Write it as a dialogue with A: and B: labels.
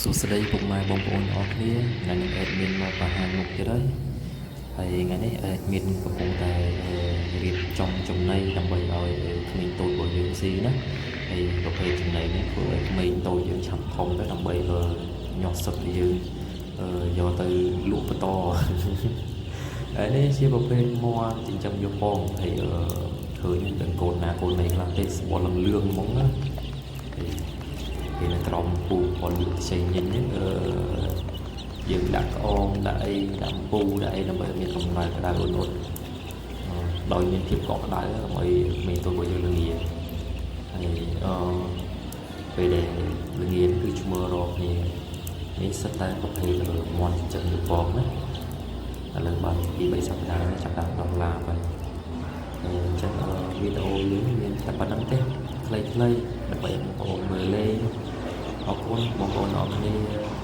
A: សួស្តីពុកម៉ែបងប្អូនទាំងអស់គ្នាថ្ងៃនេះ admin មកបង្ហាញមុខទៀតហើយហើយថ្ងៃនេះ admin កំពុងតែរៀបចំចំណីដើម្បីឲ្យក្មេងតូចរបស់យើងស៊ីណាហើយប្រភេទចំណីនេះធ្វើឲ្យក្មេងតូចយើងឆាប់ធំទៅដើម្បីញាស់សឹកយើងយកទៅលក់បន្ត ហើយនេះជាប្រភេទមាន់ចិញ្ចឹមយកពងហើយឃើញដឹងកូនណាកូនណីខ្លះទេស្បល់លឿងហ្មងណាហើយ គេនៅក្រោមពូពណ៌លឿងខ្ចីញញហ្នឹងយើងដាក់ក្អមដាក់អីដាក់អំពូដាក់អីដើម្បីឲ្យមានកម្ដៅក្ដៅអ៊ុនអ៊ុនដោយមានភាពកក់ក្ដៅដើម្បីមេទូរបស់យើងល្ងាហើយពេលដែលល្ងាគឺឈ្មោះរកគ្នានេះសិតតែប្រភេទមាន់ចិញ្ចឹមយកពងណាឥឡូវបានពី3សប្តាហ៍ចាប់ដើមដោះឡាបហើយហើយអញ្ចឹងវីដេអូយើងមានតែប៉ុណ្្នឹងទេខ្លីៗដើម្បីឲ្យបងប្អូនមើលលេងអរគុណបងប្អូនអរគ្នា។